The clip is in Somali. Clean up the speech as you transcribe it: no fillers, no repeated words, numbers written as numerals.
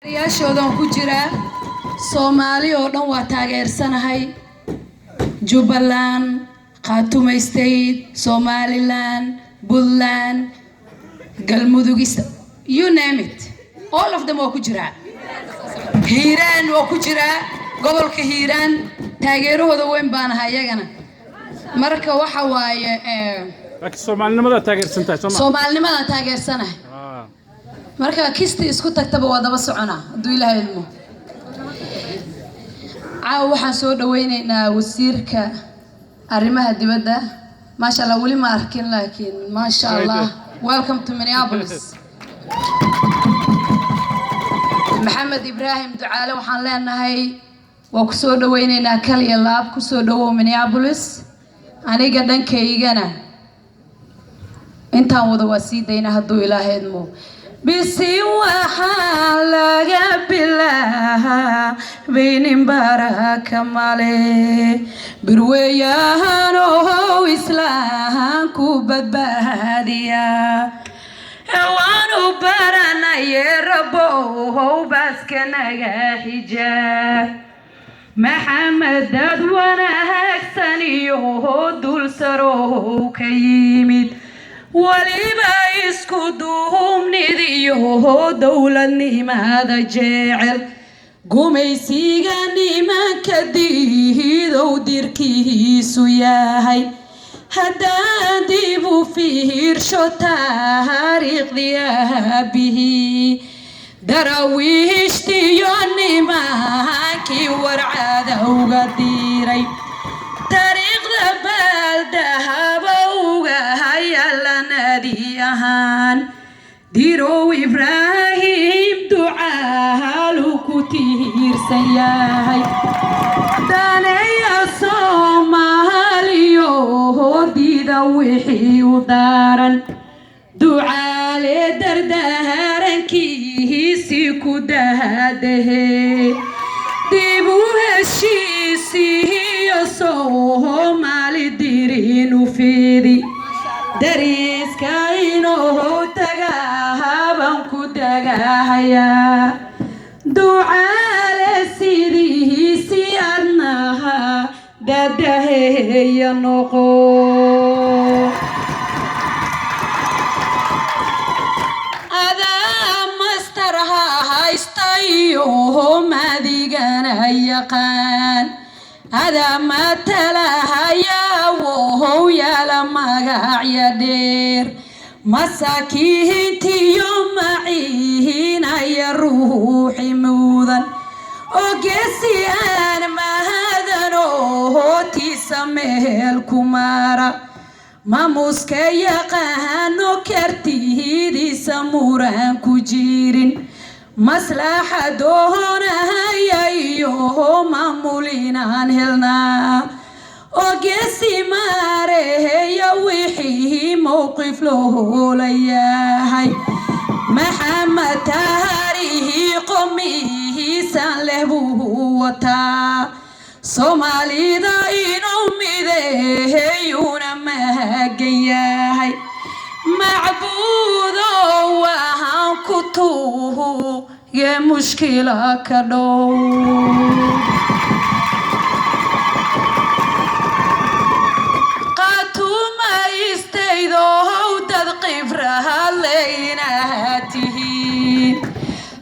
Yaashoodan ku jiraa. Soomaali oo dhan waa taageersanahay: Jubbaland, Khaatumo State, Somaliland, Puntland, Galmudug, you name it, all of them waa ku jiraa. Hiiraan waa ku jiraa, gobolka Hiiraan taageerahooda weyn baan ahay iyagana. Marka waxa waaye Laakiin Soomaalinimada taageersan tahay, soo ma? Soomaalinimadaan taageersanahay. Marka kisti isku tagtaba waa daba soconaa hadduu Ilaahay idmo. Caawa waxaan soo dhaweyneynaa wasiirka arrimaha dibadda. Maasha Allah, weli ma arkin, laakiin maasha Allah, welcome to Minneapolis, Maxamed Ibraahim Ducaale. Waxaan leenahay waa ku soo dhaweyneynaa kal iyo laab. Kusoo dhawow Minneapolis. Aniga dhankaygana intaan wada waa sii dayna hadduu Ilaahay idmo. Bisi waxaa laga bilahaa baynin baraka male, birweyaanow islaanku badbaadiya, waanu baranaye rabow baaska naga xijaab. Maxamed dad wanaagsan iyo dul sarow ka yimid, weliba isku duubnid iyo dowladnimada jecel, gumaysiga nimanka diidow dirkiisu yahay. Haddaan dib u fiirsho taariikhdii aabihii, Daraawiishtiyo nimankii warcadowga diiray, taariikhda baaldahaba hayalanadi ahaan, Dirow Ibraahim Ducaalu ku tiirsan yahay, daneeya Soomaaliyo diida wixii u daaran, Ducaale dardaarankiisii ku daadahe, dib u heshiisiiyo Soomaali dirinu fidi, dariiska inuu tagahaban ku dagahayaa. Ducaale sidiisii adnaha dadaheeya noqo. Adaa mastarha haystayo, madigana yaqaan, adaa matalahaya, wohow yaala magacya dheer, masaakiintiyo macihinaya ruuxi mudan oo geesi aan mahadano, hootiisa meel ku mara, maamuuska yaqaano, kartihidiisa muran ku jirin, maslaxa doonahaya iyo maamulinaan helnaa, oo geesi maareheya wixii mowqif loola yahay. Maxamed taarihi qomihiisan leh buu wataa, Soomaalida inuu mideeyuna mahagan yahay. Macbuudo waxaan ku tuuge mushkila ka dhow.